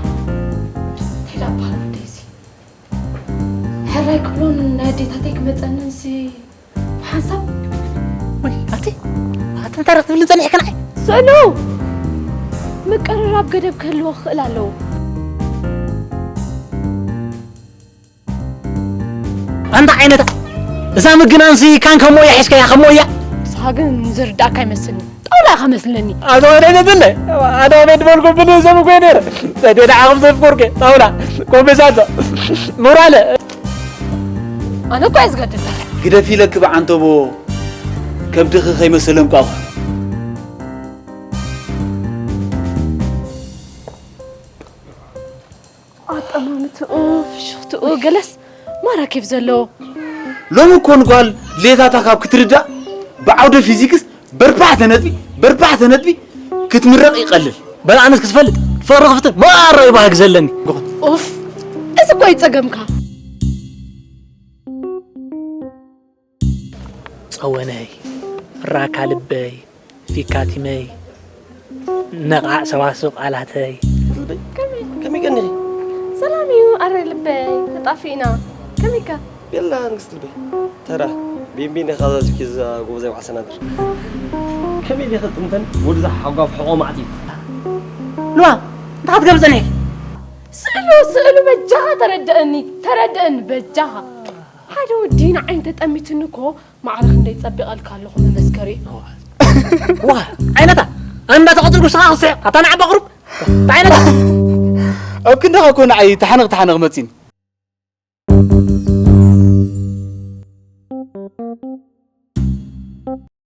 እንታይ ደኣ በሃል ወደይሲ? ሕራይ ክብሎን ናይ ኣዴታተይ ክመጸንን ሲ ብሓንሳብ ወይ ኣቲ ኣቲ እንታይ ረኽትብልን ጸኒሕካ ንዓይ? ስእሉ! ምቅርራብ ገደብ ክህልዎ ክኽእል ኣለዎ። ኣንታ ዓይነታ እዛ ምግናንሲ ካን ከሞ እያ ሒዝካያ ከሞ እያ። ንስኻ ግን ዝርዳእካ ኣይመስልኒ። ጣውላ ኢኻ መስለኒ። ኣቶ ወደይ ዘብለ ኣቶ ቤት በልኩ ብሉ ሰብ እኮ ነይረ። ሰዴ ደዓ ከም ዘፍቆርኩ ጣውላ ኮምቤሳቶ ሞራለ ኣነ እኮ እየ ዝገድድ። ግደፊ ኢለኪ ብዓንተቦ ከብድኺ ከይመሰለ እንቋቑሖ። ኣጠማምትኡ ፍሽኽትኡ ገለስ ማራ ኬፍ ዘለዎ። ሎሚ እኮ ንጓል ድሌታታ ካብ ክትርዳእ ብዓውደ ፊዚክስ በርባዕተ ነጥቢ በርባዕተ ነጥቢ ክትምረቕ ይቐልል። በል ኣነስ ክትፈልጥ ፍቕሪ ክፍትን ማራ እዩ ባህጊ ዘለኒ። ኡፍ እዚ እኮ እዩ ጸገምካ። ጸወነይ፣ ራካ ልበይ፣ ፊካቲመይ፣ ነቓዕ ሰዋስው ቃላተይ። ልበይ፣ ከመይ ቀኒኺ? ሰላም እዩ፣ ኣረ ልበይ፣ ተጣፊእና። ከመይካ? ቤላ ንግስቲ ልበይ። ተራ፣ ቢንቢን ኢኻ ዛዚኪ እዛ ጎበዛይ መዓል ሰናድር። ከመይ ዲኺ ጥምተን ወድዛ ሓጓፍ ሕቖ ማዕጺ? ልዋ፣ እንታይ ክትገብሪ ጸኒሕኪ? ስእሉ፣ ስእሉ በጃኻ ተረድአኒ፣ ተረድአኒ በጃኻ። ሓደ ወዲ ንዓይ እንተጠሚትኒ እኮ ማዕረ ክንደይ ጸቢቐልካ ኣለኹ መመስከሪ እዩ። ዋ ዓይነታ ኣንዳ ተቐጽል ጉስኻ ክስሕ ኣታ ንዓባ ቁሩብ እንታይ ዓይነታ ኣብ ክንዳኻ እኮ ንዓይ ተሓነቕ ተሓነቕ መጺኒ።